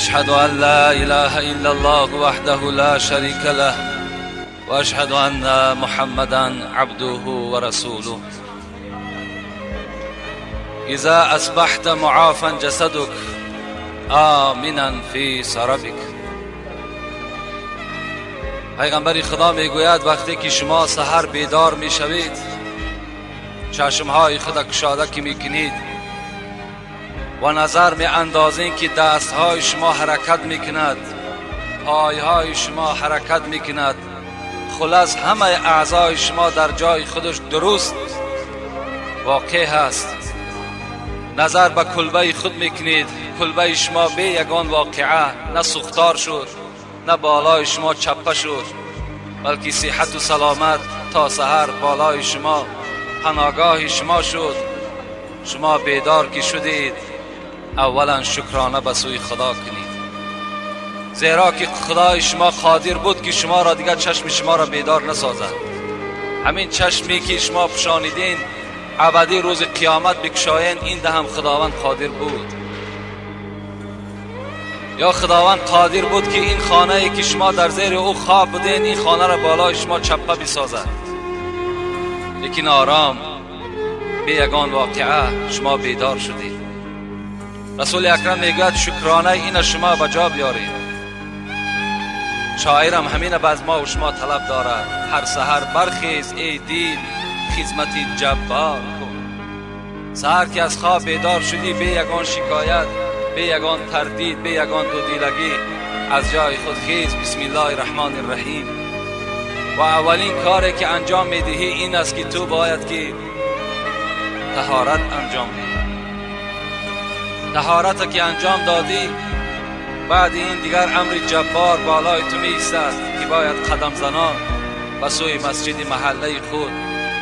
أشهد أن لا إله إلا الله وحده لا شريك له وأشهد أن محمدا عبده ورسوله. إذا أصبحت معافا جسدك آمنا في سربك. پیغمبر خدا میگوید وقتی که شما سحر بیدار میشوید، چشمهای خود کشاده که میکنید و نظر می اندازین که دستهای شما حرکت میکند، پایهای شما حرکت میکند، خلاص همه اعضای شما در جای خودش درست واقع هست. نظر به کلبه خود میکنید، کلبه شما به یگان واقعه نه سوختار شد نه بالای شما چپه شد، بلکه صحت و سلامت تا سحر بالای شما پناهگاه شما شد. شما بیدار که شدید، اولا شکرانه به سوی خدا کنید، زیرا که خدای شما قادر بود که شما را دیگر چشم شما را بیدار نسازد. همین چشمی که شما پوشانیدین ابدی روز قیامت بکشاین، این ده هم خداوند قادر بود. یا خداوند قادر بود که این خانه ای که شما در زیر او خواب بودین، این خانه را بالای شما چپه بسازد، لیکن آرام به یگان واقعه شما بیدار شدید. رسول اکرم میگوید شکرانه این شما به جا بیارید. شاعرم همین از ما و شما طلب دارد: هر سحر برخیز ای دل، خدمت جبار کن. سحر که از خواب بیدار شدی، به یگان شکایت، به یگان تردید، به یگان دودیلگی از جای خود خیز، بسم الله الرحمن الرحیم. و اولین کاری که انجام میدهی این است که تو باید که طهارت انجام دهی. طهارت که انجام دادی، بعد این دیگر امر جبار بالای تو می ایستد که باید قدم زنان به سوی مسجد محله خود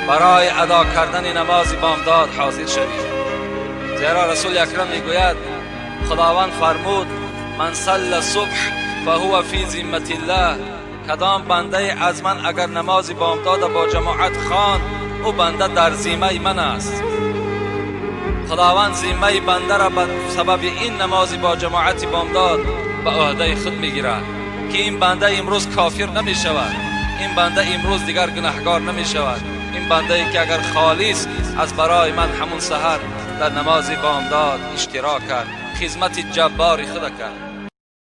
برای ادا کردن نماز بامداد حاضر شوی. زیرا رسول اکرم میگوید خداوند فرمود: من صلى الصبح فهو في ذمة الله. کدام بنده از من اگر نماز بامداد با جماعت خواند، او بنده در ذمه من است. خداوند ذمه بنده را به سبب این نماز با جماعت بامداد به عهده خود میگیرد که این بنده امروز کافر نمی شود، این بنده امروز دیگر گناهگار نمی شود، این بنده ای که اگر خالص از برای من همون سحر در نماز بامداد اشتراک کرد، خدمت جبار خود کرد.